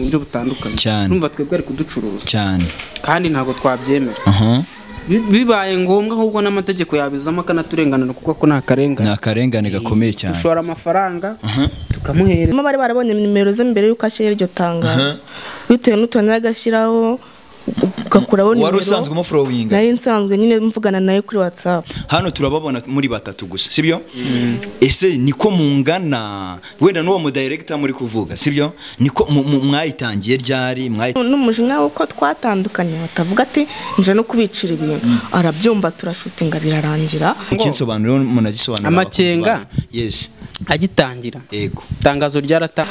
buryo butandukanye. Urumva twebwe ari kuducuruza cyane kandi ntabwo twabyemera. Bibaye ngombwa ahubwo n'amategeko yabizamo akanaturenganura kuko ko nta karengane. Nta karengane gakomeye cyane. Dushora amafaranga tukamuhereza. Bari barabonye nimero ze mbere yuko ashyira iryo tangazo. Bitewe n'utuntu agashyiraho ugakuraho nimero. Wari usanzwe umufollowinga? Nari nsanzwe nyine mvugana nawe kuri WhatsApp. Hano turababona muri batatu gusa, sibyo? Ese niko mungana wenda n'uwo mu director muri kuvuga, sibyo? Niko mwayitangiye ryari n'umujinya uko twatandukanye batavuga ati nje no kubicira ibintu. Arabyumva turashutinga birarangira. Ukinsobanurira munagisobanura Amakenga. Yes. Agitangira. Yego. Tangazo ryarata.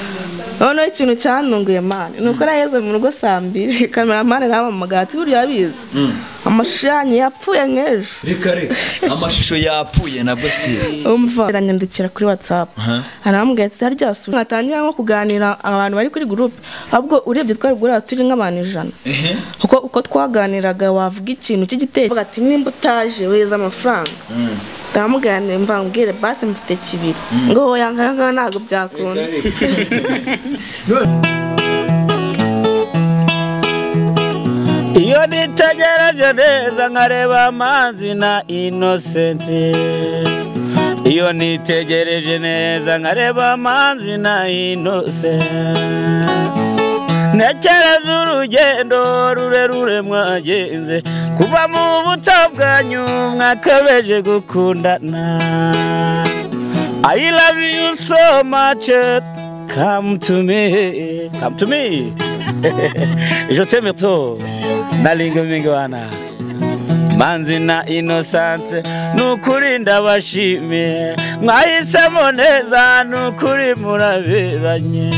Noneho ikintu cyantunguye man nuko naheze mu rugo saa mbiri cameraman arampamagara ati burya abizi amashusho yanyu yapfuye nk'ejo. Reka reka amashusho yapfuye nabwo style. Umva aranyandikira kuri WhatsApp arambwira ati harya mwatangira nko kuganira abantu bari kuri group ahubwo urebye twari gura turi nk'abantu 100 kuko uko twaganiraga wavuga ikintu cy'igitero ati nimba utaje weza amafaranga ndamuganira mvambwire basi mfite kibiri ngo hoya nganga ntago byakunda. Iyo nitegereje neza nkareba amazi na Innocent. Iyo nitegereje neza nkareba amazi na Innocent. Ntekereza urugendo rurerure mwagenze kuva mu buto bwanyu mwakabeje gukundana. I love you so much, come to me, come to me. Je t'aime trop, nalingo mingwana. Manzi na Innocent nukuri ndabashimiye mwahisemo neza nukuri muraberanye.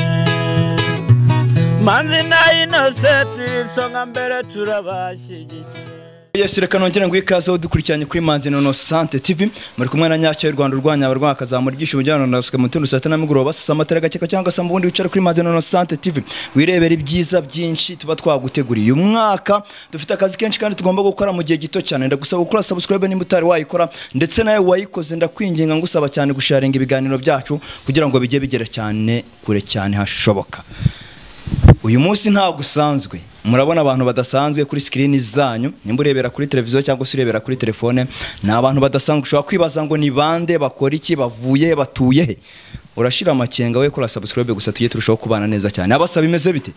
Manzi na Innocent isonga mbere turabashyigikiye. Yes, reka nongere ngo ikaze dukurikiranye kuri Manzi na Innocent TV muri kumwe na Nyacyo y'u Rwanda urwanya abarwanya akazamura ibyishimo by'abantu ndasuka mu tuntu saa 7 nimugoroba sasa amatara gakeka cyangwa se mbundi wicara kuri Manzi na Innocent TV wirebera ibyiza byinshi tuba twaguteguriye. Uyu mwaka dufite akazi kenshi kandi tugomba gukora mu gihe gito cyane. Ndagusaba gukora subscribe nimba utari wayikora ndetse nawe wayikoze ndakwinginga ngusaba cyane gusharinga ibiganiro byacu kugira ngo bijye bigera cyane kure cyane hashoboka. Uyu munsi ntabwo usanzwe murabona abantu badasanzwe kuri screen zanyu nimba urebera kuri televiziyo cyangwa se urebera kuri telefone ni abantu badasanzwe ushobora kwibaza ngo ni bande bakora iki bavuye batuye he. Urashira amakenga we kora subscribe gusa tujye turushaho kubana neza cyane. Abasaba imeze bite?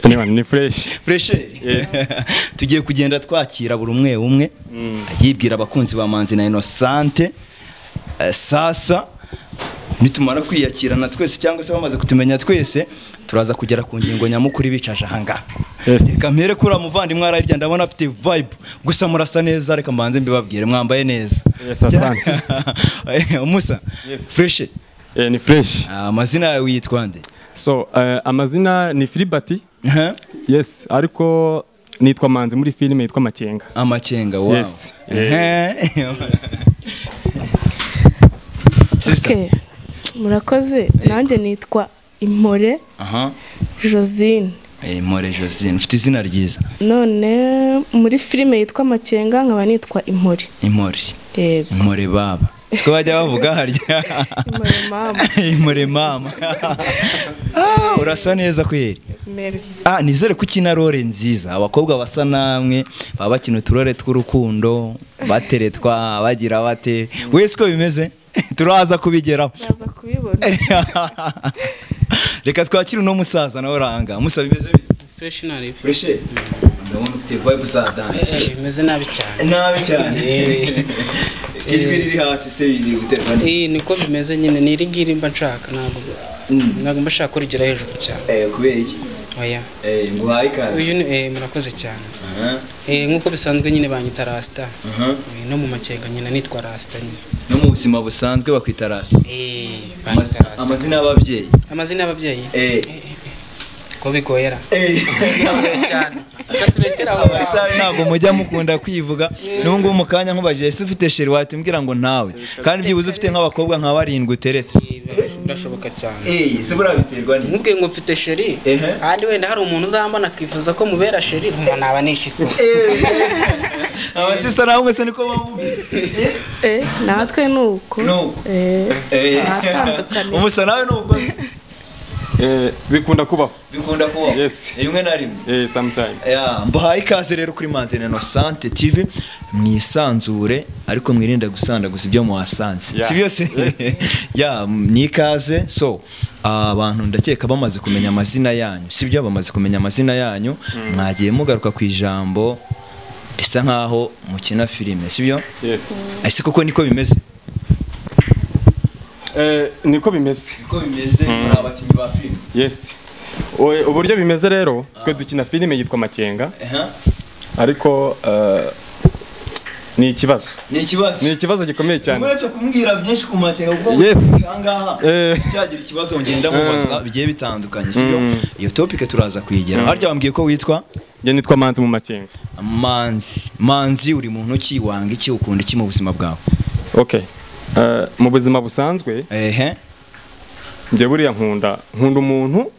Ni fresh. Fresh. Yes. Tugiye kugenda twakira buri umwe umwe yibwira abakunzi ba Manzi na Innocent. Sasa nitumara kwiyakirana twese cyangwa se bamaze kutumenya twese turaza kugera ku ngingo nyamukuru bicaje ahanga. Reka mpere kuri muvandimwe ararya ndabona afite vibe gusa murasa neza reka mbanze mbibabwire mwambaye neza. Yes, asante. Umusa. Yes. Fresh. Ni fresh. Amazina yawe yitwa nde? So amazina ni Philibert. Yes, ariko nitwa Manzi muri filime yitwa Makenga. Amakenga, wow. Yes. Okay. Murakoze nanjye nitwa Impore Josine. Impore Josine ufite izina ryiza. None muri filime yitwa Makenga nkaba nitwa Impore. Impore. Yego. Impore baba. Siko bajya bavuga harya. Impore mama. Impore mama. Urasa neza kweri. Merci. Nizere ko ukina role nziza. Abakobwa basa namwe baba bakina uturore tw'urukundo bateretwa bagira bate. Wese ko bimeze? Turaza kubigeraho. Turaza kubibona. Reka twakire uno musaza nawe ranga. Musa bimeze bite? Fresh nari. Fresh. Ndabona ufite vibe za dance. Bimeze nabi cyane. Nabi cyane. Ijwi riri hasi se biri guterwa ni. Niko bimeze nyine ni iri ngiri mba nshaka ntabwo mba nshaka kurigera hejuru cyane. Kubera iki? Oya. Nguhaye ikaze. Uyu murakoze cyane. Nkuko bisanzwe nyine banyita Rasta. No mu Makenga nyine nitwa Rasta nyine. No mu buzima busanzwe bakwita Rasta. Banyita Rasta. Amazina y'ababyeyi. Amazina y'ababyeyi? Ko bigoyera. Cyane. Abasitari ntabwo mujya mukunda kwivuga n'ubu ngubu mu kanya nkubajije ese ufite sheri watumbwira ngo ntawe kandi byibuze ufite nk'abakobwa nka barindwi utereta. Birashoboka cyane. Se buriya biterwa n'iki? Nkubwiye ngo mfite sheri kandi wenda hari umuntu uzambona akifuza ko mubera sheri nkumva naba nishe isi. Abasista nawe mwese niko bamubwira. Natwe nuko. Nuko. Umusa nawe nuko se. Bikunda kubaho. Bikunda kubaho. Yes. Rimwe na rimwe. Sometime. Yeah, mbahaye ikaze rero kuri Manzi Innocent TV, mwisanzure ariko mwirinde gusanda gusa ibyo muhasanze. Yeah. Si byose? Yes. Yeah, ni ikaze. So, abantu ndakeka bamaze kumenya amazina yanyu. Si byo, bamaze kumenya amazina yanyu. Mwagiye mugaruka ku ijambo risa nkaho mukina filime, si byo? Yes. Ese koko niko bimeze? Niko bimeze. Niko bimeze muri abakinnyi ba filime. Yes. Uburyo bimeze rero, twe dukina filime yitwa Makenga. Ariko ni ikibazo. Ni ikibazo. Ni ikibazo gikomeye cyane. Uretse kumbwira byinshi ku Makenga kuko yes. Ahangaha cyagira ikibazo ngenda mubaza bigiye bitandukanye, sibyo? Iyo topic turaza kuyigera. Harya wambwiye ko witwa? Njye nitwa Manzi mu Makenga. Manzi. Manzi uri muntu ki, wanga iki, ukunda iki mu buzima bwawe? Okay. Mu buzima busanzwe njye buriya nkunda umuntu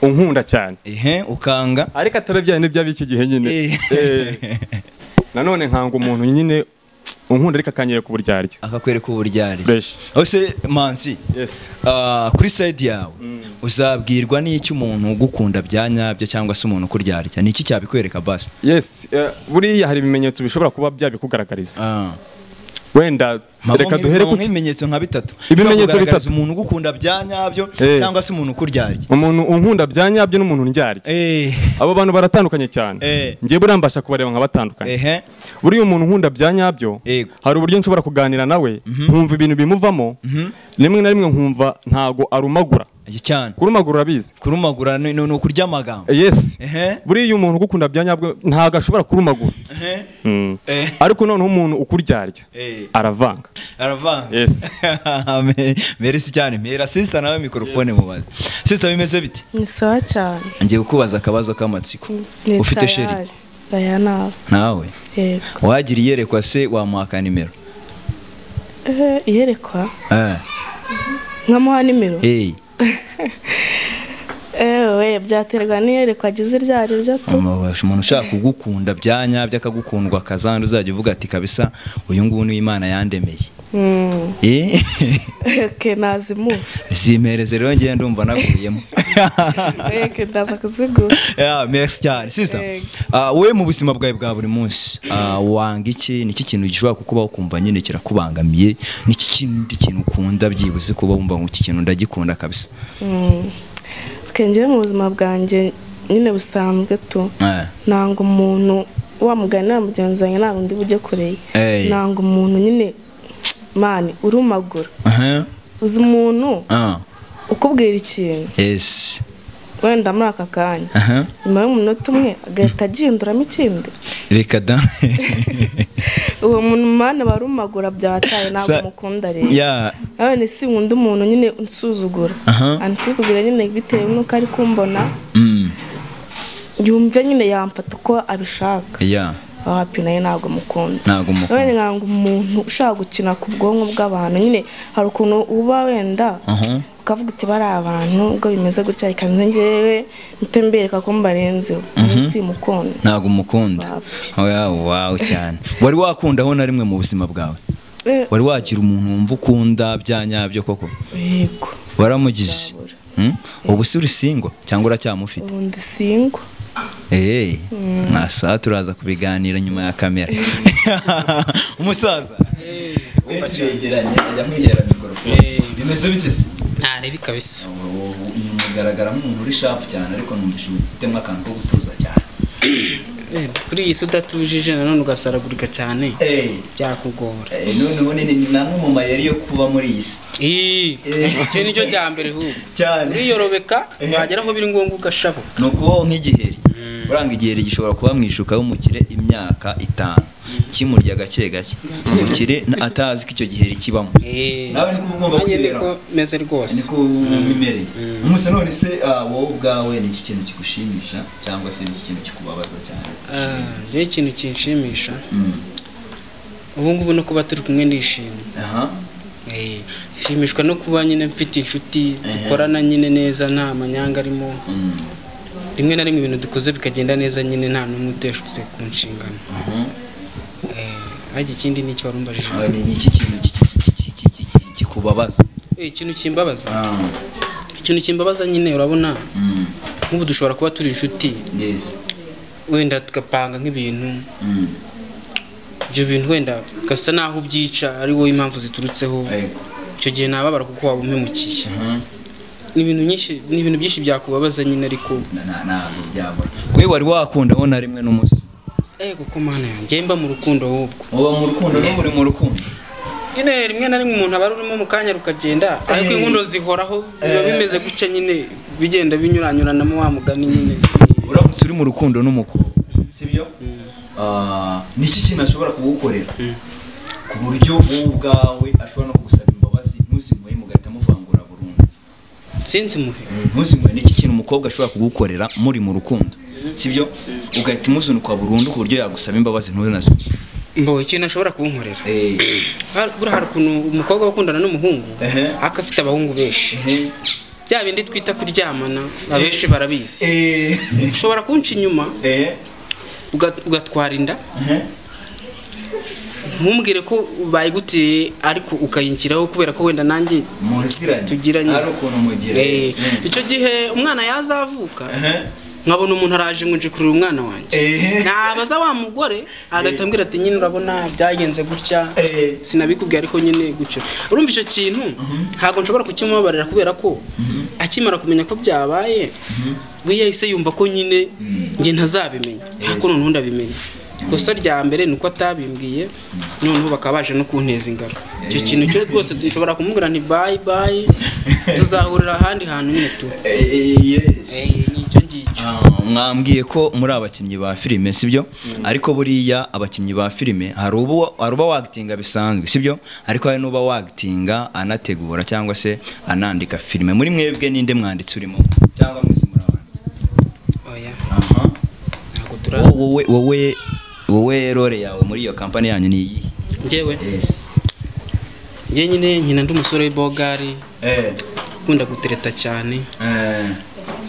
unkunda cyane, ukanga ariko atarabyaye n'ibyo b'iki gihe nyine. Nanone nkanga umuntu nyine unkunda ariko akanyereka uburyarya, akakwereka uburyarya. Ose Manzi, yes, kuri side yawe uzabwirwa n'iki umuntu ugukunda bya nyabyo cyangwa se umuntu ukuryarya? Ni iki cyabikwereka basi? Yes, buriya hari ibimenyetso bishobora kuba byabikugaragariza. Wenda reka duhere ku ibimenyetso nka bitatu. Ibimenyetso bitatu: umuntu ugukunda bya nyabyo cyangwa se umuntu ukuryarya. Umuntu unkunda bya nyabyo n'umuntu ndyarya. Abo bantu baratandukanye cyane. Ngiye burambasha kubareba nka batandukanye. Buriya umuntu unkunda bya nyabyo hari uburyo nshobora kuganira nawe nkumva ibintu bimuvamo, rimwe na rimwe nkumva ntago arumagura cyane. Kurumagura urabizi? Kurumagura ni ukurya amagambo. Yes. Buriya umuntu ugukunda bya nyabyo ntago ashobora kurumagura. Ariko noneho umuntu ukuryarya aravanga. Aravanga. Yes. Merci cyane. Mera sister nawe microphone mubaze. Sister bimeze bite? Ni sawa cyane. Ngiye kukubaza akabazo k'amatsiko. Ufite sheri? Oya nawe. Nawe? Yego. Wagira iyerekwa se wamuhaka nimero? Iyerekwa? Nkamuha nimero? Ewe byaterwa n'iyerekwa agize iryo ari ryo tu. Umuntu ushaka kugukunda bya nyabyo akagukundwa akazandi uzajya uvuga ati kabisa uyu nguyu ni Imana yandemeye. Okay, nazimuha. Zimpereze rero ngiye ndumva naguyemo. Reka ndaza kuziguha. Yeah, merci cyane sister. Wowe mu buzima bwawe bwa buri munsi wanga iki? Niki kintu gishobora kukubaho kumva nyine kirakubangamiye? Niki kindi kintu ukunda byibuze kuba wumva ngo iki kintu ndagikunda kabisa? Njyewe mu buzima bwanjye nyine busanzwe tu nanga umuntu wamuganira mugenzi wanjye ntabwo ndi bujye kure, nanga umuntu nyine mani urumagura. Uzi umuntu ukubwira ikintu wenda muri aka kanya nyuma y'umunota umwe agahita agihinduramo ikindi. Reka da. Uwo muntu mani barumagura byataye ntabwo mukunda rero. None si nkunda umuntu nyine unsuzugura, ansuzugura nyine bitewe n'uko ari kumbona, yumve nyine yamfata uko abishaka. Wapi naye ntabwo mukunda. None nkanga umuntu ushaka gukina ku bwonko bw'abantu nyine. Hari ukuntu uba wenda ukavuga uti bari abantu ubwo bimeze gutya reka ngewe ntembereka ko mbarenzeho. Simukunda. Ntabwo umukunda. Oya wow cyane. Wari wakundaho na rimwe mu buzima bwawe? Wari wagira umuntu wumva ukunda bya nyabyo koko? Yego. Waramugize? Ubu si uri single cyangwa uracyamufite? Ubu ndi single. Nasa turaza kubiganira nyuma ya kamera. Umusaza twegeranye ajya kwihera mikrofone. Bimeze bite se? Ntarebi kabisa. Mugaragara nk'umuntu uri sharp cyane ariko numvise utemwa akantu ko gutuza cyane. Kuri iyi udatujije nanone ugasaragurika cyane byakugora. None ubu ni namwe mu mayeri yo kuba muri iyi si. Icyo nicyo cya mbere ahubwo. Cyane. Uriyorobeka wagera aho biri ngombwa ugashabuka. Ni ukubaho nk'igiheri. Uranga igiheri gishobora kuba mu ishuka y'umukire imyaka 5 kimurya gake gake. Umukire atazi ko icyo giheri kibamo. Nawe niko ugomba kwibera. Niko meze rwose. Niko mimereye. Umusa none se wowe ubwawe ni iki kintu kigushimisha cyangwa se ni iki kintu kikubabaza cyane? Njye ikintu kinshimisha ubu ngubu no kuba turi kumwe ndishimye. Nshimishwa no kuba nyine mfite inshuti dukorana nyine neza nta manyanga arimo. Rimwe na rimwe ibintu dukoze bikagenda neza nyine nta n'umwe uteshutse ku nshingano. Ariko ikindi nicyo warumbajije. Ni iki kintu kikubabaza? Ikintu kimbabaza. Ikintu kimbabaza nyine urabona nk'ubu dushobora kuba turi inshuti wenda tugapanga nk'ibintu ibyo bintu wenda gasa naho ubyica ari wowe impamvu ziturutseho icyo gihe nababara kuko waba umpemukiye. Ni ibintu nyinshi, ni ibintu byinshi byakubabaza nyine ariko ntabwo byabura. We wari wakunda na rimwe n'umunsi? Kuko mana yanjye mba mu rukundo ahubwo. Uba mu rukundo no muri mu rukundo. Nyine rimwe na rimwe umuntu aba arimo mu kanya rukagenda ariko inkundo zihoraho biba bimeze gutya nyine bigenda binyuranyuranamo wa mugani nyine. Uramutse uri mu rukundo n'umukobwa sibyo? Ni iki kintu ashobora kugukorera ku buryo wowe ubwawe ashobora no kugusaba imbabazi ntuzimuhe mugahita muvangura burundu? Sinzimuhe. Ntuzimuhe. Ni iki kintu umukobwa ashobora kugukorera muri mu rukundo sibyo ugahita umuzunuka burundu ku buryo yagusaba imbabazi ntunazo? Mbo ikintu ashobora kunkorera buriya hari ukuntu umukobwa ukundana n'umuhungu akafite abahungu benshi bya bindi twita kuryamana abenshi barabizi. Ushobora kunca inyuma ugatwara inda ntumbwire ko bayigutiye ariko ukayinkiraho kubera ko wenda nanjye tugiranye icyo gihe umwana yazavuka nkabona umuntu araje ngo nje kurera umwana wanjye nabaza wa mugore agahita ambwira ati nyine urabona byagenze gutya sinabikubwiye ariko nyine gutyo. Urumva icyo kintu ntabwo nshobora kukimubabarira kubera ko akimara kumenya ko byabaye we yahise yumva ko nyine njye ntazabimenya ariko noneho ndabimenya. Ikosa rya mbere ni uko atabimbwiye noneho bakaba baje no kunteza ingaro. Icyo kintu cyo rwose nshobora kumubwira nti bye bye tuzahurira ahandi hantu nyine tu. Nicyo ngicyo. Mwambwiye ko muri abakinnyi ba filime sibyo? Ariko buriya abakinnyi ba filime hari uba wagitinga bisanzwe sibyo? Ariko hari n'uba wagitinga anategura cyangwa se anandika filime. Muri mwebwe ninde mwanditsi urimo cyangwa mwese muri abanditsi? Oya. Wowe wowe role yawe muri iyo company yanyu ni iyi? Njyewe? Yes. Njye nyine nkina ndi umusore w'ibogari. Ukunda gutereta cyane.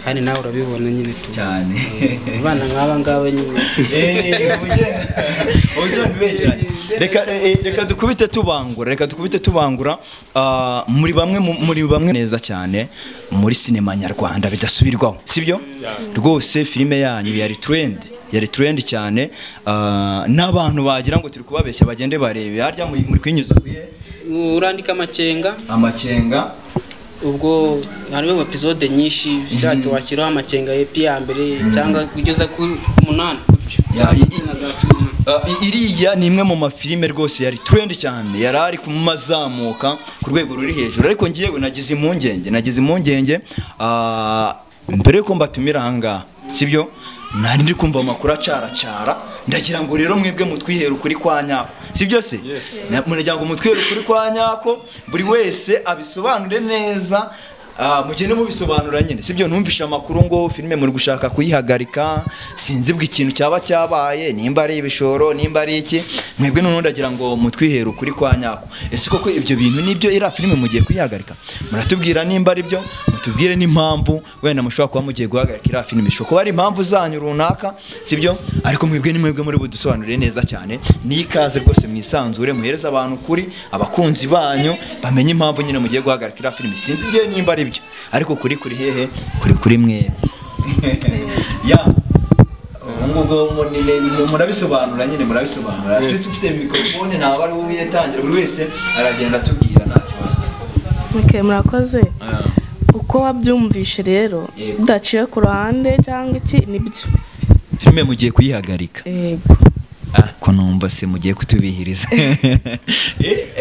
Hani nawe urabibona nyine tu. Cyane. Abana nk'aba ngaba nyine. Ugenda ubegeranye. Reka dukubite tubangura, reka dukubite tubangura. Muri bamwe neza cyane muri sinema nyarwanda bidasubirwaho, sibyo? Rwose filime yanyu yari trend. Yari trend cyane n'abantu bagira ngo turi kubabeshya bagende barebe harya muri kwinyuza kuye urandika amakenga ubwo hariho episode nyinshi ushatse washyiraho amakenga EP ya mbere cyangwa kugeza ku 8 gutyo. Iriya ni imwe mu mafilime rwose yari trend cyane yari ari kumazamuka ku rwego ruri hejuru ariko ngiye nagize impungenge mbere ko mbatumira ahangaha sibyo? Nari ndi kumva amakuru acaracara ndagira ngo rero mwebwe mutwihere ukuri kwa nyako sibyo se? Muragira ngo mutwihere ukuri kwa nyako buri wese abisobanure neza mugende mubisobanura nyine sibyo? Ntumvishe amakuru ngo filime muri gushaka kuyihagarika sinzi bwo ikintu cyaba cyabaye nimba ari ibishoro nimba ari iki mwebwe noneho ndagira ngo mutwihere ukuri kwa nyako. Ese koko ibyo bintu nibyo ira filime mugiye kuyihagarika? Muratubwira nimba ari byo mutubwire n'impamvu wenda mushobora kuba mugiye guhagarika ira filime ishobora kuba ari impamvu zanyu runaka sibyo? Ariko mwebwe ni mwebwe muri budusobanurire neza cyane ni ikaze rwose mwisanzure muhereza abantu kuri abakunzi banyu bamenye impamvu nyine mugiye guhagarika ira filime sinzi igihe nimba ari byo ariko kuri hehe kuri mwe ya ubwo murabisobanura nyine murabisobanura. Sisi ufite microphone ntabwo ari wowe yatangira buri wese aragenda atubwira nta kibazo. Okay, murakoze. Uko wabyumvishe rero udaciye ku ruhande cyangwa iki nibyo filime mugiye kuyihagarika? Yego. Ko numva se mugiye kutubihiriza.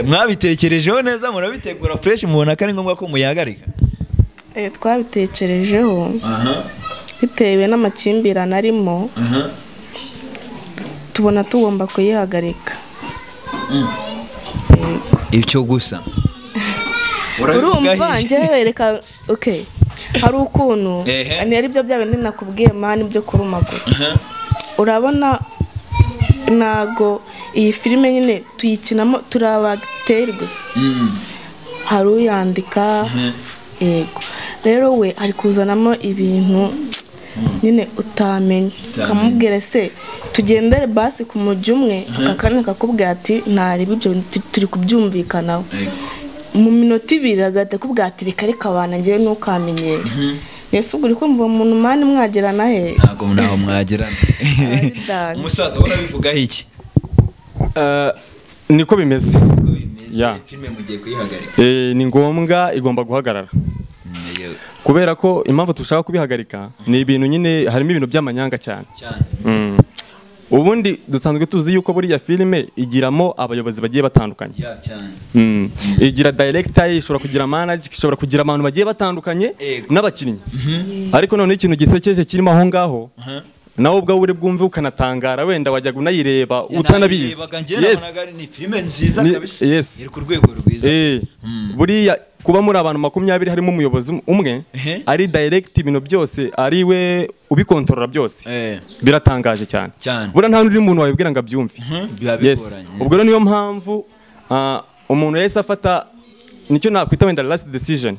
Mwabitekerejeho neza murabitegura fresh mubona ko ari ngombwa ko muyihagarika? Twabitekerejeho bitewe n'amakimbirane arimo tubona tugomba kuyihagarika. Icyo gusa urumva njyewe reka okay hari ukuntu ni ari byo bya bindi nakubwiye mani byo kurumagura. Urabona nago iyi filime nyine tuyikinamo turabagiteri gusa hari uyandika yego rero we ari kuzanamo ibintu nyine utamenya ukamubwira se tugendere basi ku mujyi umwe akakanya kakubwira ati ntareba ibyo turi kubyumvikanaho. Mu minota ibiri agahita akubwira ati reka reka abana njyewe ntukamenyere. Ese ubwo uri kumva umuntu mani mwagerana he? Ntabwo naho mwagerana. Umusaza ubona bivugaho iki? Niko bimeze. Filime mugiye kuyihagarika. Ni ngombwa igomba guhagarara. Kubera ko impamvu dushaka kubihagarika ni ibintu nyine harimo ibintu by'amanyanga cyane. Ubundi dusanzwe tuzi yuko buriya filime igiramo abayobozi bagiye batandukanye. Igira director, ishobora kugira manager, ishobora kugira abantu bagiye batandukanye n'abakinnyi. Ariko none ikintu gisekeje kirimo aho ngaho nawe ubwawe uri bwumve ukanatangara wenda wajyaga unayireba utanabizi. Yes, ni filime nziza kabisa. Iri ku rwego rwiza. Buriya kuba muri abantu 20 harimo umuyobozi umwe ari direct ibintu byose ari we ubikontorora byose biratangaje cyane. Buriya nta n'undi muntu wabibwira ngo abyumve. Yes, ubwo rero niyo mpamvu umuntu yahise afata nicyo nakwita wenda last decision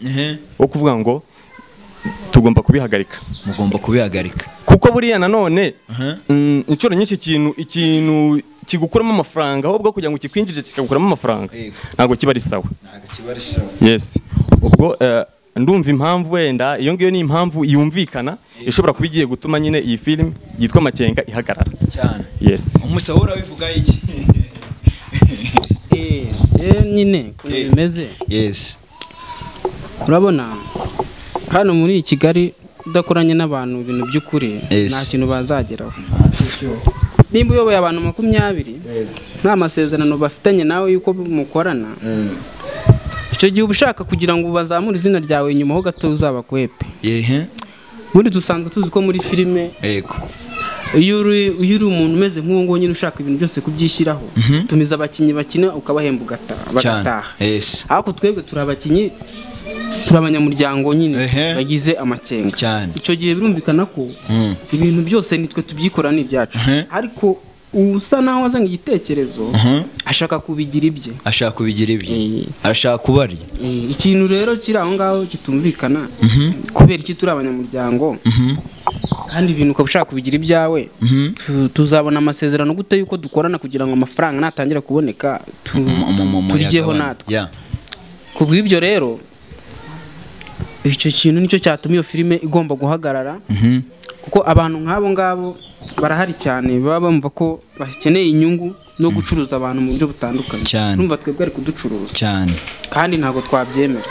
wo kuvuga ngo tugomba kubihagarika. Mugomba kubihagarika kuko buriya nanone inshuro nyinshi ikintu kigukuramo amafaranga ahubwo kugira ngo kikwinjirize kikagukuramo amafaranga ntabwo kiba ari sawa. Ntabwo kiba ari sawa. Yes, ubwo ndumva impamvu wenda iyo ngiyo ni impamvu yumvikana ishobora kuba igiye gutuma nyine iyi film yitwa Makenga ihagarara cyane. Yes. Umusahura wivuga iki? Nyine ukuntu bimeze. Yes. Urabona hano muri Kigali udakoranye n'abantu ibintu by'ukuri nta kintu bazageraho. Nimba uyoboye abantu 20 nta masezerano bafitanye nawe yuko mukorana, icyo gihe ushaka kugira ngo bazamure izina ryawe inyuma ho gato uzabakwepe. Ubundi dusanzwe tuzi ko muri filime iyo uri umuntu umeze nk'uwo nguwo nyine ushaka ibintu byose kubyishyiraho, tumiza abakinnyi bakina ukabahemba bagataha. Ariko twebwe turi abakinnyi, turi abanyamuryango nyine bagize Amakenga. Icyo gihe birumvikana ko ibintu byose nitwe tubyikora ni ibyacu, ariko usa naho wazanye igitekerezo ashaka kubigira ibye, ashaka kubigira ibye, arashaka kubarya. Ikintu rero kiri aho ngaho kitumvikana, kubera iki turi abanyamuryango kandi ibintu ukaba ushaka kubigira ibyawe, tuzabona amasezerano gute yuko dukorana kugira ngo amafaranga natangira kuboneka turyeho natwe. Kubw'ibyo rero icyo kintu nicyo cyatuma iyo filime igomba guhagarara, kuko abantu nk'abo ngabo barahari cyane baba bumva ko bakeneye inyungu no gucuruza abantu mu buryo butandukanye. Numva twebwe ari kuducuruza cyane kandi ntabwo twabyemera.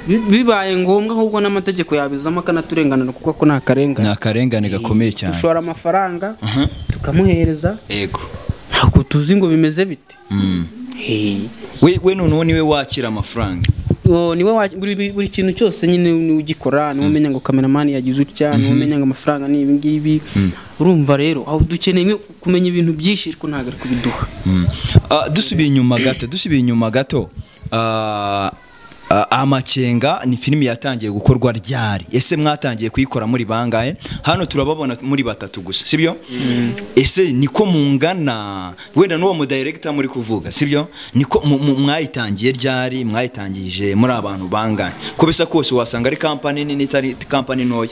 Bibaye ngombwa ahubwo n'amategeko yabizamo akanaturenganura, kuko ko nta karengane, nta karengane gakomeye cyane. Dushora amafaranga tukamuhereza, yego, ntabwo tuzi ngo bimeze bite. We noneho niwe wakira amafaranga, niwe buri kintu cyose nyine ugikora, niwe umenya ngo cameraman yagize utya, niwe umenya ngo amafaranga ni ibi ngibi. Urumva rero aho dukeneye kumenya ibintu byinshi ariko ntabwo ari kubiduha. Dusubiye inyuma gato, Amakenga ni filimi yatangiye gukorwa ryari? Ese mwatangiye kuyikora muri bangahe? Hano turababona muri batatu gusa, sibyo? Ese niko mungana wenda n'uwo mu director muri kuvuga, sibyo? Niko mwayitangiye ryari? Mwayitangije muri abantu bangahe? Ko bisa kose wasanga ari company nini itari company ntoya.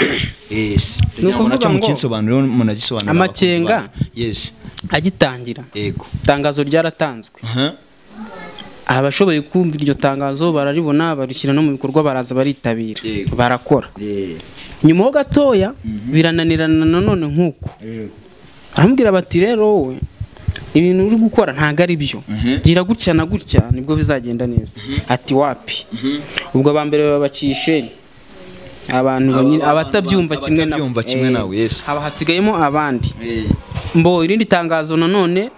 Yes. Nuko nacyo mukinsobanurira munagisobanurira. Amakenga yes agitangira. Yego. Itangazo ryaratanzwe. Abashoboye kumva iryo tangazo bararibona, barishyira no mu bikorwa, baraza baritabira, barakora. Nyuma ho gatoya birananirana nanone nkuko baramubwira bati rero wowe ibintu uri gukora ntago ari byo, gira gutya na gutya nibwo bizagenda neza. Ati wapi. Ubwo abambere babacishe abantu abatabyumva kimwe nawe, haba hasigayemo abandi. Mbo irindi tangazo nanone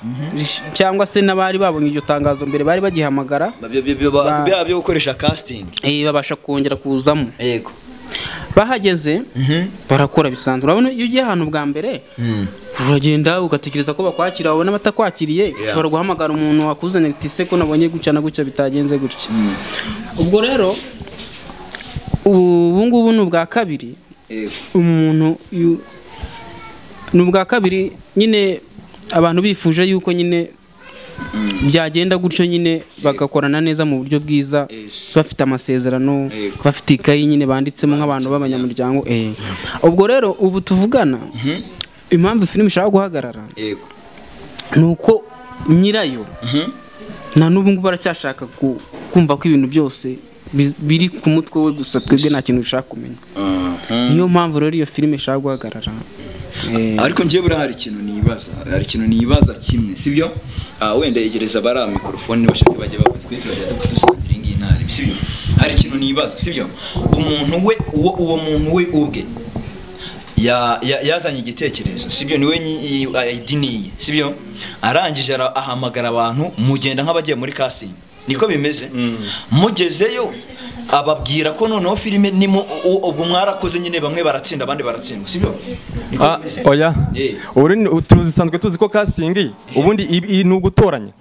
cyangwa se nabari babonye iryo tangazo mbere bari bagihamagara byo gukoresha casting, babasha kongera kuzamo. Yego. Bahageze barakora bisanzwe. Urabona iyo ugiye ahantu bwa mbere uragenda ugatekereza ko bakwakira, wabona batakwakiriye ushobora guhamagara umuntu wakuzanye ati se ko nabonye gutya na gutya bitagenze gutya. Ubwo rero ubu ngubu ni ubwa kabiri umuntu ni ubwa kabiri nyine abantu bifuje yuko nyine byagenda gutyo nyine bagakorana neza mu buryo bwiza, bafite amasezerano, bafite ikayi nyine banditsemo nk'abantu b'abanyamuryango. Ubwo rero ubu tuvugana impamvu filime ishaka guhagarara ni uko nyirayo na n'ubu ngubu baracyashaka Kumva ko ibintu byose biri ku mutwe we gusa, twebwe nta kintu dushaka kumenya. Niyo mpamvu rero iyo filime ishaka guhagarara. Ariko ngiye buriya hari ikintu nibaza, hari ikintu nibaza kimwe, sibyo? Wenda yegereza bari mikrofone bashaka bajye bakoze kuri turajya dusangira iyi ngiyi ntari, sibyo? Hari ikintu nibaza, sibyo? Umuntu we uwo muntu we ubwe yazanye igitekerezo, sibyo? Niwe idiniye, sibyo? Arangije ahamagara abantu, mugenda nk'abagiye muri casting, niko bimeze. Mugezeyo ababwira ko noneho filime ni ubwo mwarakoze nyine, bamwe baratsinda abandi baratsindwa, sibyo? Niko bimeze. Oya, ubundi tuzisanzwe tuzi ko casting ubundi ni ugutoranya,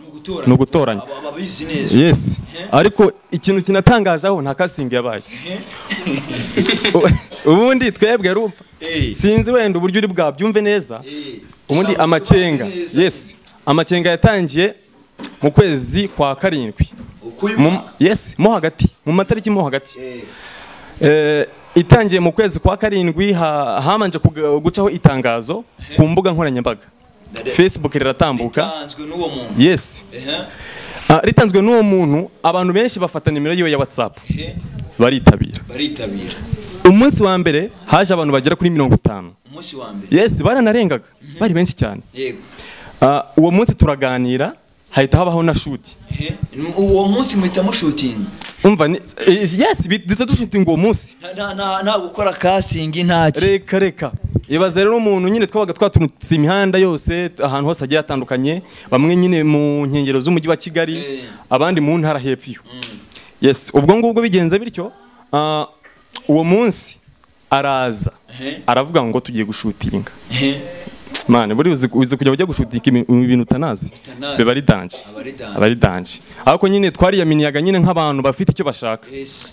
ni ugutoranya. Ababizi neza. Yes, ariko ikintu kinatangaje aho nta casting yabaye. Ubundi twebwe rumva sinzi wenda uburyo uri bwabyumve neza. Ubundi amacenga, yes, amacenga yatangiye mu kwezi kwa 7, yes, mo hagati, mu matariki mo hagati. Itangiye mu kwezi kwa 7, hamanje gucaho itangazo ku mbuga nkoranyambaga, Facebook riratambuka. Yes, ritanzwe n'uwo muntu, abantu benshi bafata nimero yiwe ya WhatsApp baritabira. Umunsi wa mbere haje abantu bagera kuri 50. Umunsi wa mbere. Yes, baranarengaga, bari benshi cyane. Uwo munsi turaganira, hahita habaho na shoot. Uwo munsi muhita mushooting? Umva, yes, duhita dushutinga uwo munsi. Nta gukora casting, nta ki. Reka. Ibaze rero umuntu nyine twabaga twaturutse imihanda yose, ahantu hose hagiye hatandukanye, bamwe nyine mu nkengero z'umujyi wa Kigali, abandi mu ntara hepfo. Yes, ubwo ngubwo bigenze bityo, uwo munsi araza aravuga ngo tugiye gushutinga. Mane buri uzi kujya ujya gushutinga ibintu utanazi, biba ari danger, aba ari danger. Ariko nyine twariyaminiyaga nyine nk'abantu bafite icyo bashaka.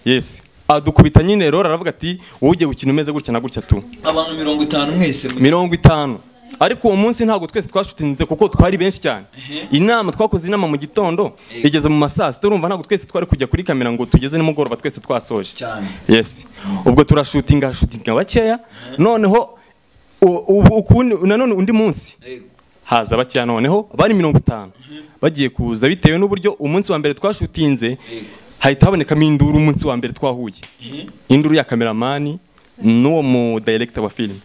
Yes, adukubita nyine rero aravuga ati wowe ugiye gukina umeze gutya na gutya tu. Abantu 50 mwese? 50. Ariko uwo munsi ntabwo twese twashutinze kuko twari benshi cyane. Inama twakoze inama mu gitondo igeze mu masaa 6, urumva ntabwo twese twari kujya kuri kamera ngo tugeze nimugoroba twese twasoje. Yes, ubwo turashutinga shutinga bakeya, noneho nanone undi munsi haza bakeya, noneho bari 50 bagiye kuza bitewe n'uburyo umunsi wa mbere twashutinze hahita habonekamo induru. Umunsi wa mbere twahuye induru ya kameramani n'uwo mu director wa film,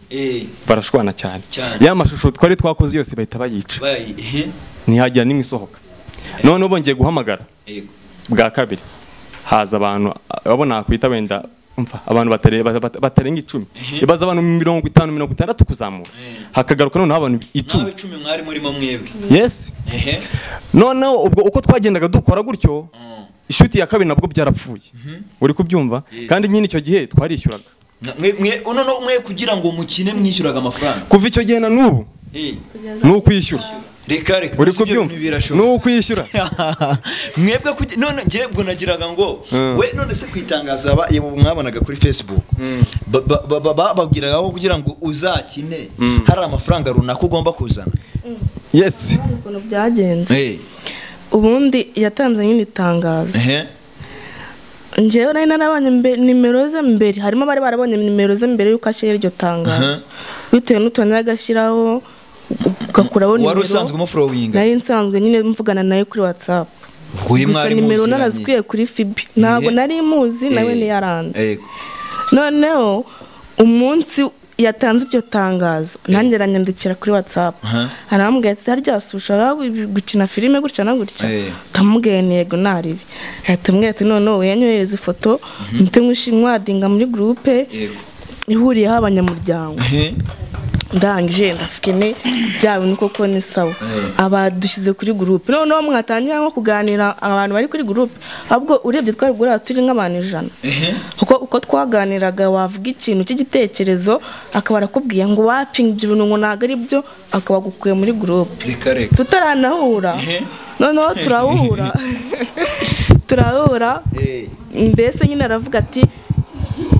barashwana cyane. Ya mashusho twari twakoze yose bahita bayica, ntihagira n'imwe isohoka. Noneho bongeye guhamagara bwa kabiri, haza abantu babona kwita wenda umva abantu batarenga 10. Ibaza abantu 50 60 kuzamura, hakagaruka noneho abantu 10. 10 mwari murimo mwebwe? Yes. Noneho ubwo uko twagendaga dukora gutyo, ishuti ya kabiri nabwo byarapfuye. Uri kubyumva? Kandi nyine icyo gihe twarishyuraga. Mwe kugira ngo mukine mwishyuraga amafaranga? Kuva icyo gihe na n'ubu ni ukwishyura. Reka uri kubyumva? Ni ukwishyura. Mwebwe none ngiye ubwo nagiraga ngo we none se kwitangaza mwabonaga kuri Facebook bababwiraga ko kugira ngo uzakine hari amafaranga runaka ugomba kuzana? Yes. Ukuntu byagenze, ubundi yatanze nyine itangazo. Njyewe nari narabonye nimero ze mbere, harimo abari barabonye nimero ze mbere yuko ashyira iryo tangazo, bitewe n'utuntu agashyiraho ugakuraho nimero. Wari usanzwe umufollowinga? Nari nsanzwe nyine mvugana nawe kuri WhatsApp. Gusa nimero narazikuye kuri Fibi, ntabwo nari muzi nawe ntiyaranze. Noneho umunsi yatanze iryo tangazo nanjye aranyandikira kuri WhatsApp, arambwira ati harya ushaka gukina filime gutya na gutya? Ndamubwiye yego naribi. Ahita ambwira ati noneho yanyohereza ifoto mpite nkwadinga muri groupe ihuriyeho abanyamuryango. Ndangije ndafukene bya bintu koko ni sawa, abadushyize kuri groupe. Noneho mwatangira nko kuganira abantu bari kuri groupe, ahubwo urebye twari guhura turi nk'abantu 100. Uko twaganiraga wavuga ikintu cy'igitekerezo akaba arakubwiye ngo wapinga ibyo bintu ngo ntabwo ari byo, akaba agukuye muri groupe tutaranahura. Noneho turahura mbese nyine aravuga ati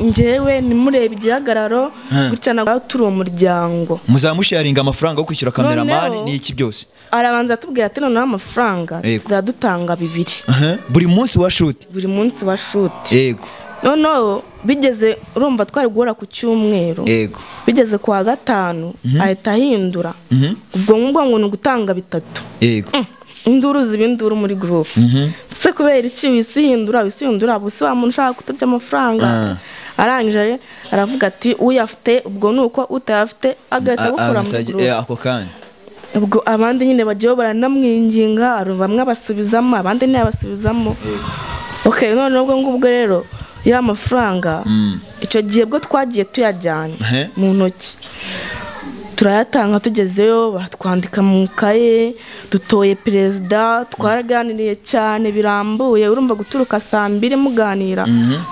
njyewe nimureba igihagararo gutya na turi umuryango, muzamusharinga amafaranga yo kwishyura kameramani n'iki byose. Arabanza atubwira ati noneho amafaranga tuzadutanga 2 buri munsi wa shoot. Buri munsi wa shoot. Yego. Noneho bigeze urumva twari guhora ku cyumweru, bigeze ku wa 5 ahita ahindura ubwo ngubwo ngo ni ugutanga 3. Yego. Induru ziba induru muri groupe. Se kubera iki wisihindura buse wa muntu ushaka kuturya amafaranga. Arangije aravuga ati uyafite ubwo nuko utayafite agahita gukura mu group ako kanya. Ubwo abandi nyine bagiye baranamwinginga, bamwe abasubizamo abandi ntiyabasubizamo. Okay, none ubwo ngubwo rero ya mafaranga icyo gihe bwo twagiye tuyajyanye mu ntoki turayatanga, tugezeyo batwandika mu kaye, dutoye perezida, twaraganiriye cyane birambuye. Urumva guturuka saa 2 muganira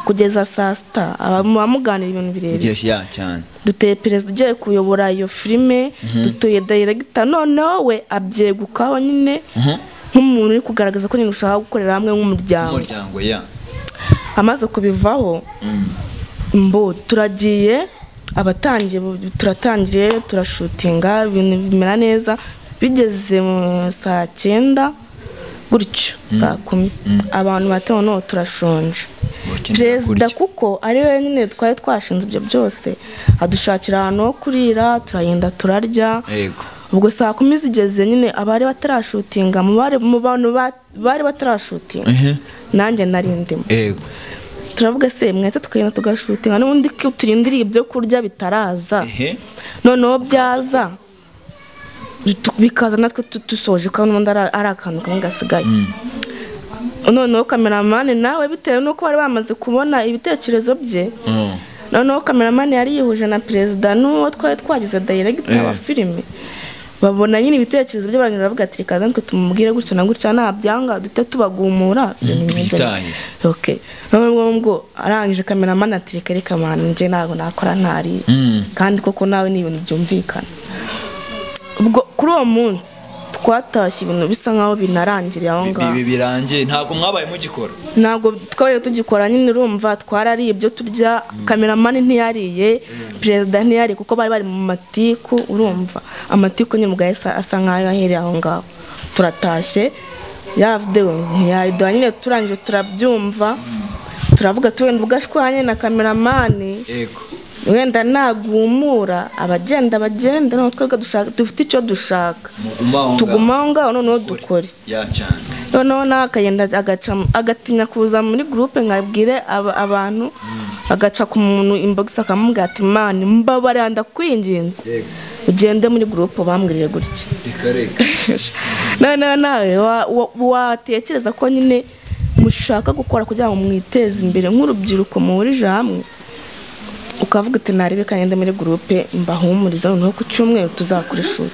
kugeza saa 6 muganira ibintu birebire cyane. Duteye perezida ugiye kuyobora iyo filime, dutoye director, noneho we abyegukaho nyine nk'umuntu uri kugaragaza ko nyine ushaka gukorera hamwe nk'umuryango. Amaze kubivaho mbo turagiye abatangiye turatangiye turashutinga ibintu bimera neza, bigeze mu saa 9 gutyo saa 10 abantu batewe no turashonje. Perezida kuko ari we nyine twari twashinze ibyo byose adushakira ahantu ho kurira, turagenda turarya. Ubwo saa 10 zigeze nyine abari batarashutinga mu bantu bari batarashutinga nanjye nari ndimo. Turavuga se mwete tukagenda tugashutinga n'ubundi turindiriye ibyo kurya bitaraza, noneho byaza bikaza natwe dusoje kandi n'ubundi ari akantu kamwe gasigaye. Noneho kameramani nawe bitewe n'uko bari bamaze kubona ibitekerezo bye, noneho kameramani yari yihuje na perezida n'uwo twari twagize director wa filime, babona nyine ibitekerezo bye barangira bavuga ati reka natwe tumubwire gutya na gutya nabyanga dute tubagumura ibintu. Okay, noneho ngo arangije kameramani ati reka reka man nje ntabwo nakora ntari, kandi koko nawe ni ibintu byumvikana. Ubwo kuri uwo munsi twatashye ibintu bisa nkaho binarangiriye aho ngaho. Ibi birangiye ntabwo mwabaye mugikora? Ntabwo twabaye tugikora nyine, urumva twarariye ibyo turya, kameramani ntiyariye, perezida ntiyari kuko bari bari mu matiku, urumva amatiku nyine ubwo asa nkaho yahereye aho ngaho. Turatashye ya video ntiyayiduha nyine, turangije turabyumva turavuga tuwenda ubwashwanye na kameramani wenda nagumura abagenda bagenda, noneho twebwe dushaka dufite icyo dushaka tuguma aho ngaho noneho dukore. Noneho nakagenda agatinya kuza muri groupe nkabwire abantu, agaca ku muntu inbox akamubwira ati man mbabarira ndakwinginze ugende muri groupe bambwiriye gutya. Noneho nawe watekereza ko nyine mushaka gukora kugira ngo mwiteze imbere nk'urubyiruko muhurije hamwe, ukavuga ati narebe kagende muri groupe mbahumuriza noneho ku cyumweru tuzakora shoot.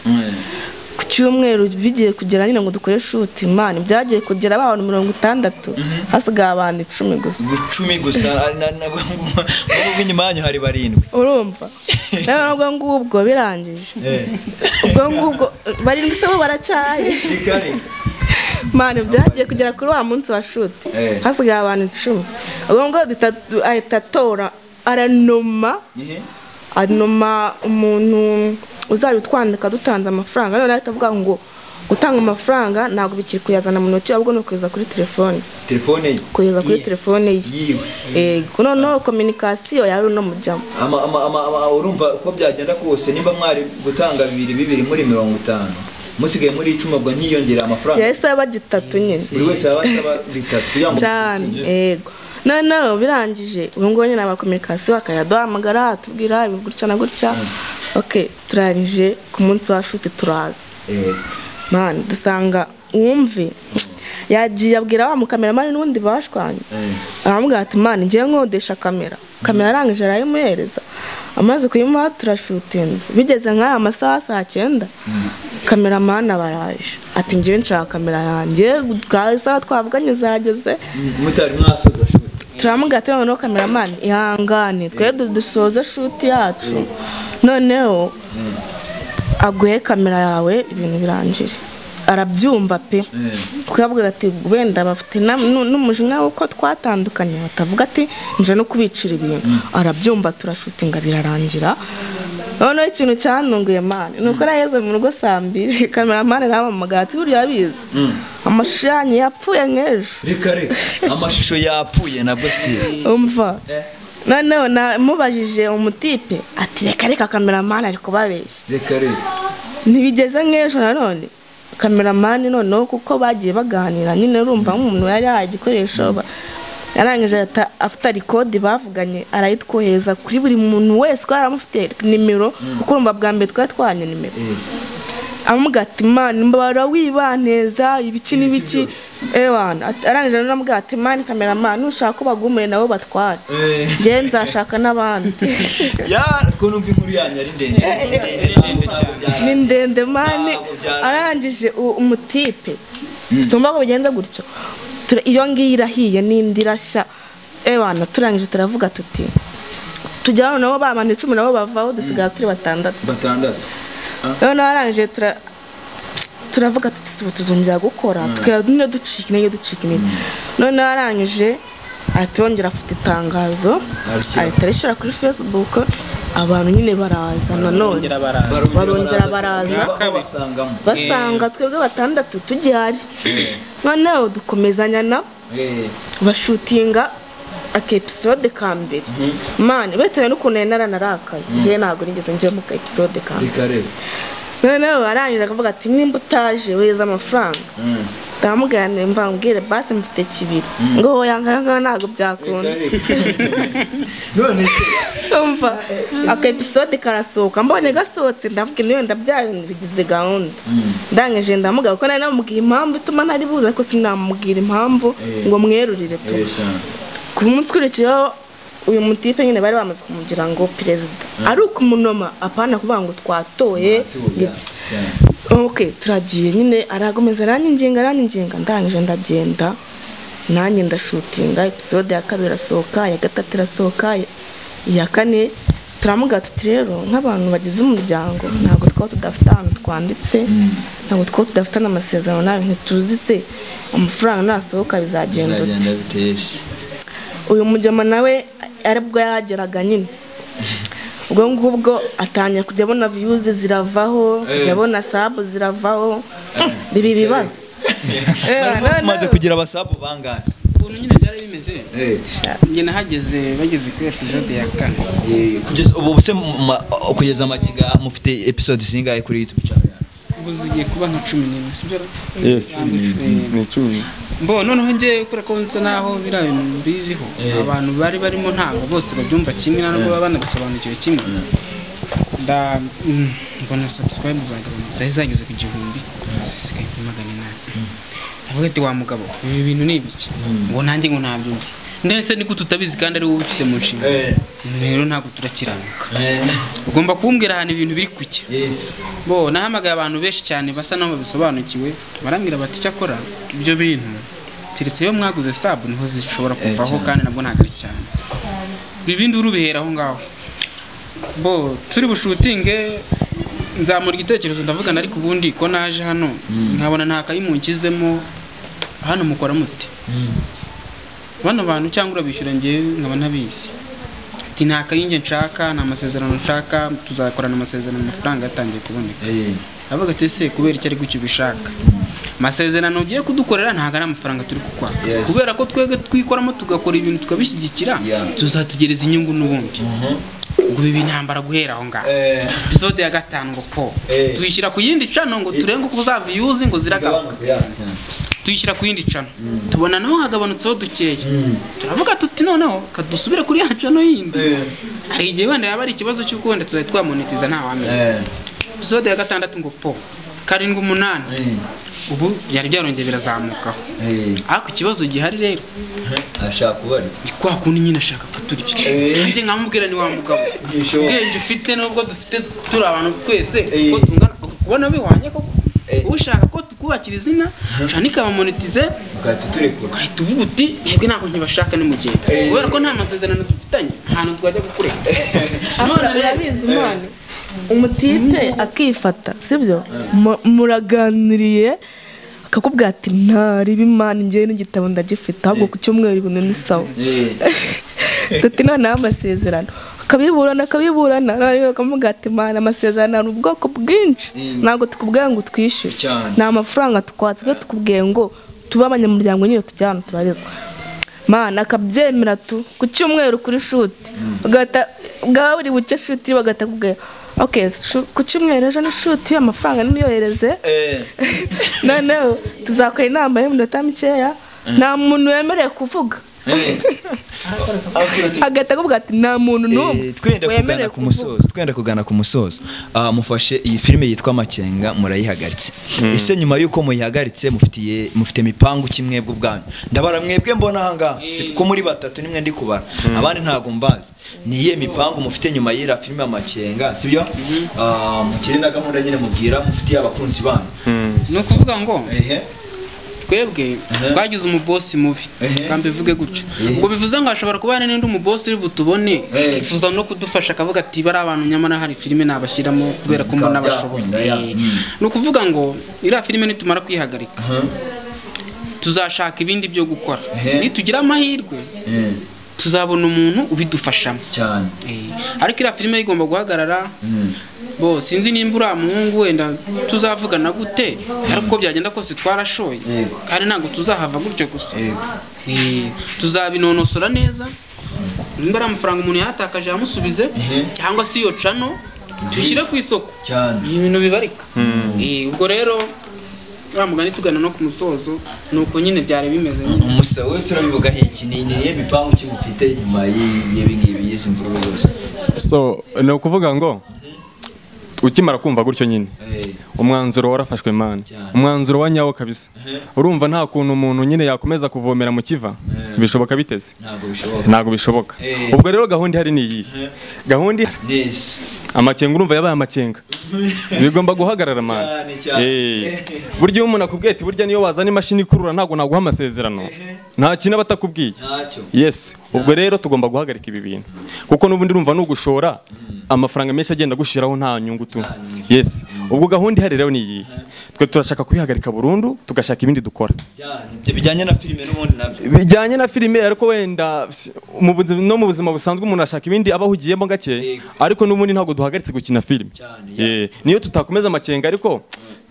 Ku cyumweru bigiye kugera nyine ngo dukore shoot, man byagiye kugera abantu 60 hasigaye abantu 10 gusa. 10 gusa nabwo inyuma yanyu hari 7. Urumva nabwo ngubwo birangije ubwo ngubwo 7 se bo baracyaye. Man byagiye kugera kuri wa munsi wa shoot hasigaye abantu 10, ubwo ngo ahita atora aranoma umuntu uzabitwandika dutanze amafaranga. None ahita avuga ngo gutanga amafaranga ntabwo bikiri kuyazana mu ntoki ahubwo no kuyeza kuri telefone. Telefone ye kuyeza kuri telefone ye. Yego, noneho communication yawe no mujyamo. Urumva uko byagenda kose nimba mwari gutanga 2 muri 50 musigaye muri 10 ubwo ntiyongera amafaranga. Yahise aba 3 nyine. Buri wese yaba asaba 3 kugira ngo cyane. Yego. Noneho birangije ubu ngubu nyine abakominikasiyo bakayaduhamagara atubwira gutya na gutya. Okay, turangije ku munsi wa shoot turaza. Man dusanga wumve yagiye abwira wa mukameramani n'ubundi bashwanye, aramubwira ati man ngiye nkodesha kamera. Kamera arangije arayimuhereza, amaze kuyimuha turashutinze bigeze nk'aya masaha saa 9 kameramani abaraje ati ngiye nshaka kamera yanjye isaha twavuganye zageze mutari mwasoza shoot. Turamubwira ati noneho kameramani ihangane twe dusoze shoot yacu noneho aguhe kamera yawe ibintu birangire. Arabyumva pe, kuko yavugaga ati wenda bafite n'umujinya w'uko twatandukanye batavuga ati nje no kubicira ibintu. Arabyumva turashutinga birarangira. Noneho ikintu cyantunguye man nuko nageze mu rugo saa 2 kameramani arampamagara ati buriya abizi amashusho yanyu yapfuye nk'ejo. Reka reka amashusho yapfuye nabwo Steve. Umva noneho namubajije umutipe ati reka reka kameramani ari kubabeshya. Reka reka ntibigeze nk'ejo nanone Kameramani noneho kuko bagiye baganira nyine urumva nk'umuntu yari yahaye igikoresho yarangije afite record bavuganye arayitwohereza kuri buri muntu wese ko yaramufite nimero kuko urumva bwa mbere twari twahanye nimero amubwira ati mani mbabara wibaneza ibiki n'ibiki ewana arangije aramubwira ati mani kameramani ushaka ko bagumure nabo batware njye nzashaka n'abandi ya ko numva inkuru yanyu ari ndende ni ndende mani arangije umutipe simba ko bigenza gutyo iyo ngiyo irahiye n'indi irashya ewana turangije turavuga tuti tujya nabo ba bantu 10 nabo bavaho dusigara turi batandatu noneho arangije turavuga tuti tuzongera gukora tukaba ducika intege noneho arangije ahita afite itangazo ahita arishyira kuri Facebook abantu nyine baraza nanone barongera baraza basanga twebwe batandatu tugihari noneho dukomezanya na bashutinga aka episode ka mbere mani bitewe n'ukuntu nari naranarakaye njyewe ntabwo nigeze njya mu ka episode ka mbere noneho arangije akavuga ati nimba utaje weza amafaranga ndamubwira mva mbwire basi mfite kibiri ngo hoya ngaha ntabwo byakunda umva aka episode karasohoka mbonye gasohotse ndavuga niyo ndabyabigize gahunda ndangije ndamubwira kuko nari namubwiye impamvu ituma ntari buze ariko sinamubwira impamvu ngo mwerurire tu ku munsi ukurikiyeho uyu mutipe nyine bari bamaze kumugira ngo perezida ari ukumunoma apana kuvuga ngo twatoye iki okay turagiye nyine aragomeza aranyinginga ndangije ndagenda nanjye ndashutinga episode ya kabiri irasohoka ya gatatu irasohoka iya kane turamuga tuti rero nk'abantu bagize umuryango ntabwo twaba tudafite ahantu twanditse ntabwo twaba tudafite n'amasezerano nawe ntituzi se amafaranga nasohoka bizagenda ute uyu mujyama nawe aribwo yahageraga nyine ubwo ngubwo atangira kujya abona views ziravaho kujya abona sub ziravaho bibi bibazo maze kugira abasabu bangahe ukuntu nyine byari bimeze njye nahageze bageze kuri episode ya kane kugeza ubu se kugeza amaginga mufite episode zingahe kuri YouTube channel ubu zigiye kuba nka 11 sibyo? Yes ni 10 Mbo noneho ngiye kure ko nsa naho bira bintu mbiziho abantu bari barimo ntabwo bose babyumva kimwe ntabwo baba banabisobanukiwe kimwe nda mbona subscribe zagabanutse zageze ku 1000 zisigaye kuri 800 avuga ati wa mugabo ibi bintu ni ibiki ngo nanjye ngo ntabyo nzi ndetse niko tutabizi kandi ari wowe ubifite mu nshinga rero ntabwo turakiranuka ugomba kumbwira ahantu ibintu biri kujya bo nahamagaye abantu benshi cyane basa naho babisobanukiwe barambwira bati cyakora ibyo bintu keretse iyo mwaguze sub niho zishobora kuvaho kandi nabwo ntabwo ari cyane ibindi urubihera aho ngaho bo turi bushutinge nzamura igitekerezo ndavugana ariko ubundi ko naje hano nkabona nta kayimunkizemo hano mukora muti bano bantu cyangwa urabishyura ngewe nkaba ntabizi ati nta kayinge nshaka nta masezerano nshaka tuzakorana amasezerano amafaranga yatangiye kuboneka avuga ati ese kubera icyo ari gutyo ubishaka amasezerano ugiye kudukorera ntabwo ari amafaranga turi kukwaka kubera ko twebwe twikoramo tugakora ibintu tukabishyigikira tuzategereza inyungu n'ubundi ngo ibi intambara guhera aho ngaho episode ya 5 ngo po tuyishyira ku yindi cano ngo turenge uko za views ngo ziragabanuka tuyishyira ku yindi cano tubona naho hagabanutseho dukeya turavuga tuti noneho kadusubire kuri ya cano yindi hari igihe wenda yaba ari ikibazo cy'uko wenda tuzahita twamonetiza nta wamenya episode ya 6 ngo po 7 8 ubu byari byarongeye birazamukaho ariko ikibazo gihari rero ashaka kubarya ni kwa kundi nyine ashaka kuturya nanjye nkamubwira ni wa mugabo ubwenge ufite nubwo dufite turi abantu twese ko tungana kubona bihwanye koko ushaka ko tukubakira izina ushaka ikabamonetize ugahita uturekura ugahita uvuga uti mwebwe ntabwo ntibashaka nimugenda kubera ko nta masezerano dufitanye ahantu twajya gukureka none urabizi umwana umutipe akifata sibyo muraganiriye akakubwira ati ntariba imana ngewe n'igitabo ndagifite ahubwo ku cyumweru ibintu ni sawa tuti noneho amasezerano akabiburana akabiburana akamubwira ati mana amasezerano hari ubwoko bwinshi ntabwo tukubwira ngo twishyure ni amafaranga tukwatse twe tukubwiye ngo tube abanyamuryango nyine tujya ahantu tubarizwa mana akabyemera tu ku cyumweru kuri shuti bwa buri buke shuti bagahita kubwira Okay, ku cyumweru ejo ni shoot, amafaranga nimuyohereze. Noneho tuzakora inama y'iminota mikeya, nta muntu wemerewe kuvuga. Agahita akavuga ati nta muntu n'umwe wemerewe kuvuga. Twenda kugana ku musozo. Mufashe iyi filime yitwa Makenga murayihagaritse. Ese nyuma yuko muyihagaritse mufite mipangu kimwe bwo bwanyu? Ndabara mwebwe mbona aha ngaha ko muri batatu nimwe ndi kubara, abandi ntago mbazi. Ni iyihe mipangu mufite nyuma y'ira filime Makenga, sibyo? Mukiri na gahunda nyine mubwira mufitiye abakunzi banyu. Ni ukuvuga ngo twebwe twagize umubosi mubi, kandi bivuge gutyo. Ubwo bivuze ngo ashobora kuba hari n'undi umubosi uri butubone yifuza no kudufasha akavuga ati bari abantu nyamara hari filime nabashyiramo kubera ko mbona bashoboye. Ni ukuvuga ngo iriya filime nitumara kwihagarika tuzashaka ibindi byo gukora, nitugira amahirwe tuzabona umuntu ubidufashamo cyane. Ariko iriya filime igomba guhagarara. Bo sinzi nimba uriya muhungu wenda tuzavugana gute, ariko byagenda kose twarashoye kandi ntabwo tuzahava gutyo gusa. Tuzabinonosora neza, nimba ari amafaranga umuntu yatakaje yamusubize, cyangwa se iyo cano dushyire ku isoko cyane, ibintu bibarika. Ubwo rero uriya mugani tugana no ku musozo, ni uko nyine byari bimeze. Umusa wese urabivuga iki? Ni niye mipangu kimufite nyuma y'ibi ngibi y'izi mvururu zose? So ni ukuvuga ngo ukimara kumva gutyo nyine umwanzuro warafashwe man, umwanzuro wa nyawo kabisa. Urumva nta kuntu umuntu nyine yakomeza kuvomera mu kiva, bishoboka biteze? Ntago bishoboka. Ubwo rero gahunda ihari ni iyi gahunda Amakenga urumva yabaye amakenga, bigomba guhagarara man. Burya iyo umuntu akubwiye ati burya niyo wazana imashini ikurura ntago naguha amasezerano, nta kintu batakubwiye. Yes, ubwo rero tugomba guhagarika ibi bintu kuko n'ubundi urumva nugushora amafaranga menshi agenda gushiraho nta nyungu tu. Yes, ubwo gahunda ihari rero ni iyi, twe turashaka kubihagarika burundu tugashaka ibindi dukora ibyo bijyanye na filime n'ubundi nabyo bijyanye na filime, ariko wenda no mu buzima busanzwe umuntu ashaka ibindi abahugiyemo gake, ariko n'ubundi ntago duhagaritse gukina filime. Niyo tutakomeza Amakenga, ariko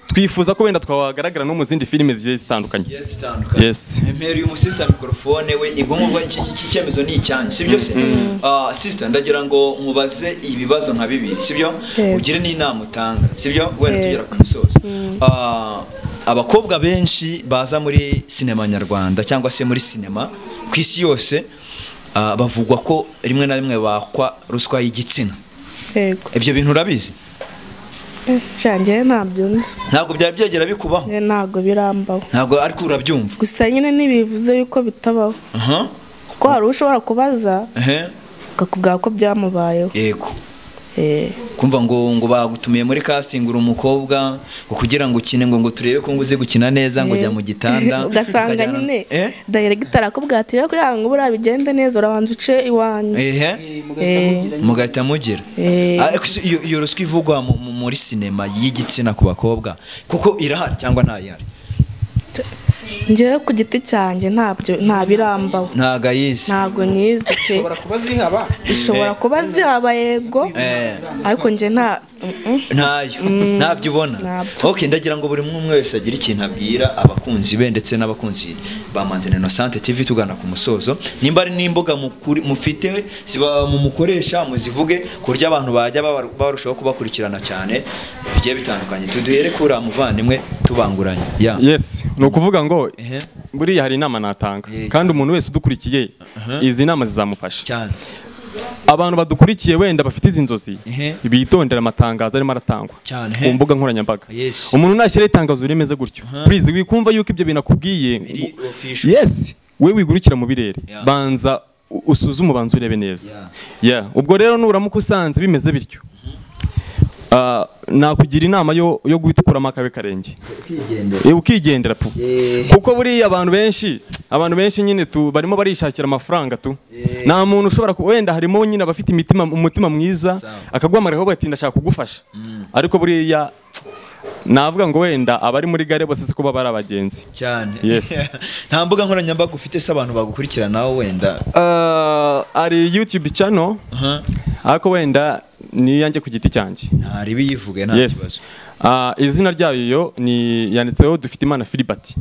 twifuza ko wenda twagaragara no mu zindi filime zigiye zitandukanye. Yes. Emera uyu musista microphone we ibwo ngubwo iki cyemezo ni icyanyu, sibyo se? Sister, ndagira ngo mubaze ibibazo nka bibiri, sibyo? Ugire n'inama utanga, sibyo? Wenda tugera ku musozo. Abakobwa benshi baza muri sinema nyarwanda cyangwa se muri sinema ku isi yose bavugwa ko rimwe na rimwe bakwa ruswa y'igitsina. Ibyo bintu urabizi? Shangiye ntabyo nzi. Ntabwo byaba byegera bikubaho? Ntabwo birambaho. Ntabwo ariko urabyumva. Gusa nyine ntibivuze yuko bitabaho. Kuko hari ushobora kubaza akakubwira ko byamubayeho. Yego. Kumva ngo bagutumiye muri casting uri umukobwa ngo kugira ngo ukine ngo turebe ko ngo uzi gukina neza ngo jya mu gitanda, ugasanga nyine director akubwira ati rero kugira ngo burabigende neza urabanza uce iwanjye. Mugahita mugira. Ariko iyo ruswa ivugwa muri sinema y'igitsina ku bakobwa kuko irahari cyangwa ntayihari? Njyewe ku giti cyanjye ntabyo ntabirambaho. Ntago ayizi. Ntago nyizi pe. Ishobora kuba zihaba. Ishobora kuba zihaba yego. Ariko nje nta ntayo ntabyo ubona. Okay, ndagira ngo buri umwe wese agire ikintu abwira abakunzi be ndetse n'abakunzi ba Manzi Innocent TV tugana ku musozo. Nimba ari n'imboga mufite ziba mumukoresha muzivuge kurya abantu bajya barushaho kubakurikirana cyane bigiye bitandukanye. Tuduhere kuri muvandimwe tubanguranye. Yes, ni ukuvuga ngo buriya hari inama natanga kandi umuntu wese udukurikiye izi nama zizamufasha cyane. Abantu badukurikiye wenda bafite izi nzozi bitondera amatangazo arimo aratangwa ku mbuga nkoranyambaga. Umuntu nashyira itangazo rimeze gutyo, please wikumva yuko ibyo bintu akubwiye yes, we wigurukira mu birere, banza usuzume ubanza urebe neza. Ubwo rero nuramuka usanze bimeze bityo, nakugira inama yo guhita ukuramo akabe karenge ukigendera pu, kuko buriya abantu benshi nyine tu barimo barishakira amafaranga tu. Nta muntu ushobora wenda harimo nyine abafite umutima mwiza akaguhamagara akavuga ati ndashaka kugufasha, ariko buriya navuga ngo wenda abari muri gare bose siko baba ari abagenzi cyane. Yes. Nta mbuga nkoranyambaga ufite se abantu bagukurikirana nawe wenda? Ari YouTube channel, ariko wenda ni yanjye ku giti cyanjye. Ntari biyivuge nta kibazo. Izina ryayo ni yanditseho Dufitimana Philibert.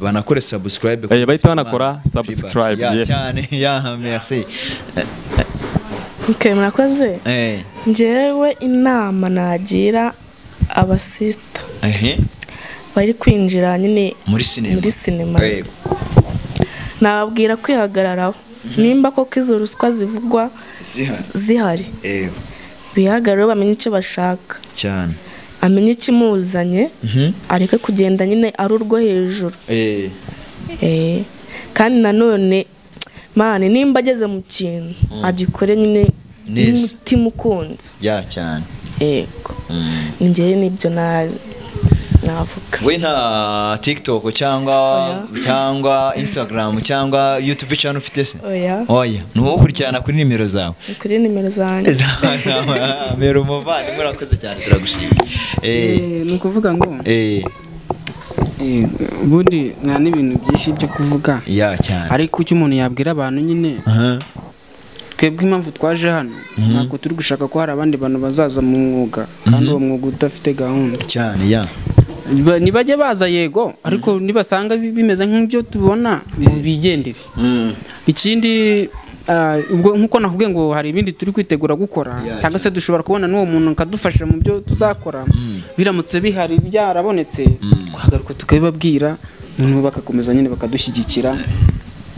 Banakore subscribe. Bahita banakora subscribe. Yes. Cyane. Ya merci. Okay, murakoze. Njyewe inama nagira abasista bari kwinjira nyine muri sinema nababwira kwihagararaho nimba koko izo ruswa zivugwa zihari bihagararaho bamenye icyo bashaka cyane, amenye ikimuzanye, areke kugenda nyine ari urwo hejuru. Kandi nanone mani nimba ageze mu kintu agikore nyine n'umutima ukunze ya cyane. Yego, njyewe nibyo navuga. We nta TikTok cyangwa Instagram cyangwa YouTube channel ufite se? Oya, nuwo ukurikirana kuri nimero zawe. Kuri nimero zanjye. Mero muvandi murakoze cyane, turagushimiye. Ni ukuvuga ngo ubundi nta n'ibintu byinshi byo kuvuga ya cyane, ariko icyo umuntu yabwira abantu nyine twebwe impamvu twaje hano ntabwo turi gushaka ko hari abandi bantu bazaza mu mwuga kandi uwo mwuga udafite gahunda cyane. Ya nibajye baza yego, ariko nibasanga bimeze nk'ibyo tubona bigendere. Ikindi ubwo nkuko nakubwiye ngo hari ibindi turi kwitegura gukora cyangwa se dushobora kubona n'uwo muntu akadufasha mu byo tuzakora, biramutse bihari byarabonetse twagaruka tukabibabwira, noneho bakakomeza nyine bakadushyigikira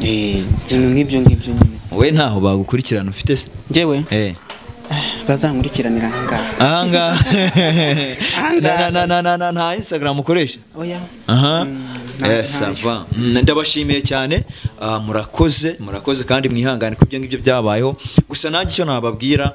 ibintu nk'ibyo ngibyo nyine. We ntaho bagukurikirana ufite se? Njyewe bazankurikiranira ahangaha. Ahangaha nta Instagram ukoresha? Oya. Aha. Sava. Ndabashimiye cyane, murakoze kandi mwihangane ku byo ngibyo byabayeho. Gusa nanjye icyo nababwira,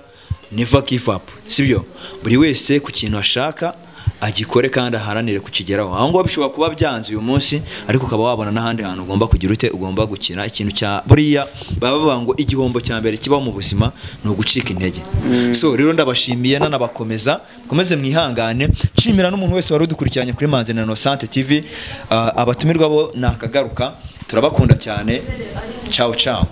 never give up, sibyo? Buri wese ku kintu ashaka agikore kandi aharanire kukigeraho. Aho ngo bishobora kuba byanze uyu munsi, ariko ukaba wabona n'ahandi hantu ugomba kugira ute, ugomba gukina ikintu cya buriya baba bavuga ngo igihombo cya mbere kibaho mu buzima ni ugucika intege. So rero ndabashimiye nanabakomeza, mukomeze mwihangane. Nshimira n'umuntu wese wari udukurikiranye kuri Manzi na Innocente TV, abatumirwa bo nakagaruka, turabakunda cyane. Ciao ciao.